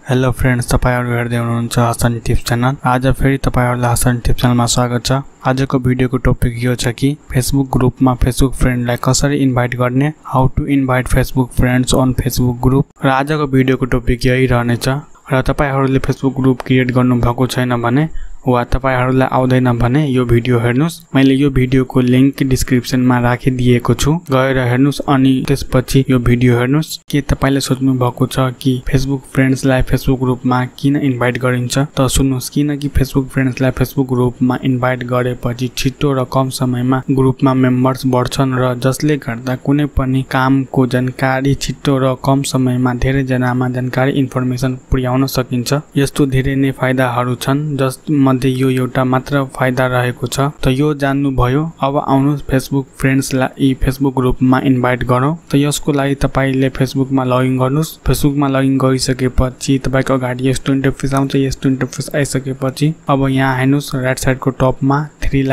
Hello friends, तपाईहरु हेर्दै हुनुहुन्छ हसन टिप्स च्यानल। आज फेरि तपाईहरुलाई हसन टिप्स च्यानलमा स्वागत छ। आजको भिडियोको टपिक यो छ कि फेसबुक ग्रुपमा फेसबुक फ्रेन्डलाई कसरी इन्भाइट गर्ने, how to invite Facebook friends on Facebook group. र आजको भिडियोको टपिक यही रहनेछ। र तपाईहरुले फेसबुक ग्रुप क्रिएट गर्नु भएको छैन भने वा तपाईहरुलाई आउँदैन भने यो भिडियो हेर्नुस्। मैले यो भिडियोको लिंक डिस्क्रिप्सनमा राखिदिएको छु, गएर हेर्नुस् अनि त्यसपछि यो भिडियो हेर्नुस्। के तपाईले सोच्नु भएको छ कि फेसबुक फ्रेन्ड्सलाई फेसबुक ग्रुपमा किन इन्भाइट गरिन्छ? त सुन्नुस्, किनकि फेसबुक फ्रेन्ड्सलाई फेसबुक ग्रुपमा इन्भाइट गरेपछि छिटो र कम समयमा ग्रुपमा मेम्बर्स बढ्छन् र जसले गर्दा कुनै पनि कामको जानकारी छिटो र कम समयमा धेरै जनामा जानकारी इन्फर्मेसन पुर्याउन सकिन्छ। यस्तो धेरै नै फाइदाहरू छन्, जसमा यो एउटा मात्र फाइदा रहेको छ। त यो जान्नु भयो। अब आउनुस् फेसबुक फ्रेन्ड्सलाई फेसबुक ग्रुपमा इन्भाइट गरौँ। त यसको लागि तपाईले फेसबुकमा लगइन गर्नुस्। फेसबुकमा लगइन गरिसकेपछि तपाईको अगाडि यस्तो इन्टरफेस आउँछ। यस्तो इन्टरफेस आइसकेपछि अब यहाँ हेर्नुस्, राइट साइडको टपमा थ्री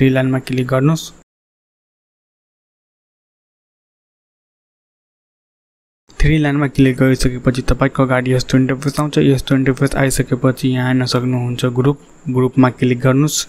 लाइनमा क्लिक गर्नुस्। थ्री लाइनमा क्लिक गरिसकेपछि तपाईको अगाडि यस्तो इन्टरफेस आउँछ। यस्तो इन्टरफेस आइसकेपछि यहाँ हेर्न सक्नुहुन्छ ग्रुपमा क्लिक गर्नुस्।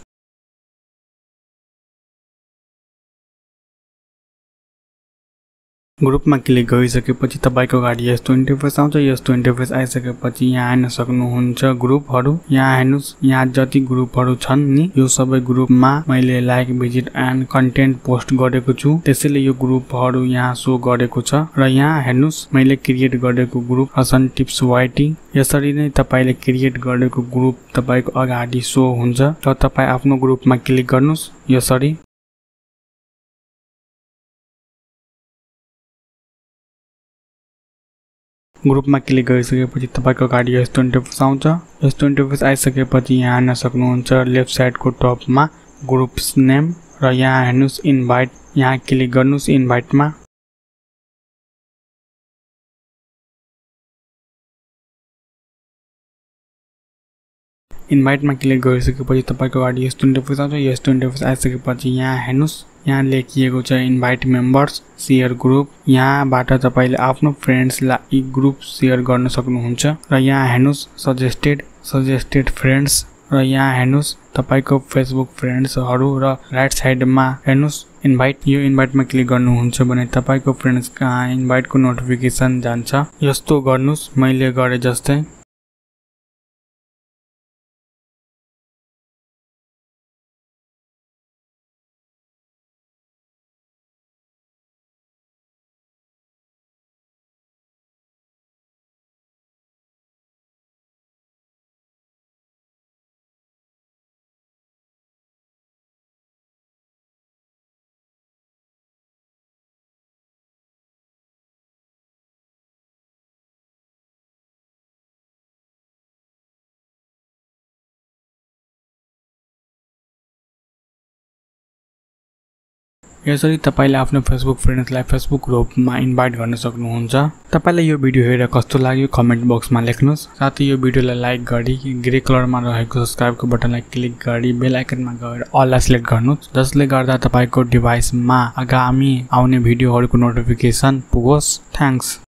ग्रुपमा क्लिक गरिसकेपछि तपाईको अगाडि यस्तो इन्टरफेस आउँछ। यस्तो इन्टरफेस आइसकेपछि यहाँ हेर्न सक्नुहुन्छ ग्रुपहरू। यहाँ हेर्नुस्, यहाँ जति ग्रुपहरू छन् नि, यो सबै ग्रुपमा मैले like, visit and content post गरेको छु। त्यसैले यो ग्रुपहरू यहाँ शो गरेको छ। र यहाँ हेर्नुस्, मैले क्रिएट गरेको ग्रुप हसन टिप्स वाइटी। यसरी नै तपाईले क्रिएट गरेको ग्रुप तपाईको अगाडि शो हुन्छ। र तपाई आफ्नो ग्रुपमा क्लिक गर्नुस्। यसरी ग्रुपमा क्लिक गरिसकेपछि तपाईको अगाडि यस्तो इन्टरफेस आउँछ। यस्तो इन्टरफेस आइसकेपछि यहाँ हेर्न सक्नुहुन्छ लेफ्ट साइडको टपमा ग्रुप्स नेम र यहाँ हेर्नुस् इन्भाइट। यहाँ क्लिक गर्नुस् इन्भाइटमा। इन्भाइटमा क्लिक गरिसकेपछि तपाईको अगाडि यस्तो इन्टरफेस आउँछ। यस्तो इन्टरफेस आइसकेपछि यहाँ हेर्नुस्, यहाँ लेखिएको छ इन्भाइट मेम्बर्स शेयर ग्रुप। यहाँबाट तपाईले आफ्नो फ्रेन्ड्सलाई ग्रुप शेयर गर्न सक्नुहुन्छ। र यहाँ हेर्नुस् सजेस्टेड फ्रेन्ड्स। र यहाँ हेर्नुस् तपाईको फेसबुक फ्रेन्ड्सहरू। र राइट साइडमा हेर्नुस् इन्भाइट। यो इन्भाइटमा क्लिक गर्नुहुन्छ भने तपाईको फ्रेन्ड्स कहाँ इन्भाइटको नोटिफिकेसन जान्छ। यस्तो गर्नुस्, मैले गरे जस्तै। यसरी तपाईले आफ्नो फेसबुक फ्रेन्ड्सलाई फेसबुक ग्रुपमा इन्भाइट गर्न सक्नुहुन्छ। तपाईलाई यो भिडियो हेरेर कस्तो लाग्यो कमेन्ट बक्समा लेख्नुस्। साथै यो भिडियोलाई लाइक गरी ग्रे कलरमा रहेको सब्स्क्राइबको बटनलाई क्लिक गरी बेल आइकनमा गएर अललाई सिलेक्ट गर्नुस्, जसले गर्दा तपाईको डिभाइसमा आगामी आउने भिडियोहरुको नोटिफिकेसन पुगोस्। थ्यांक्स।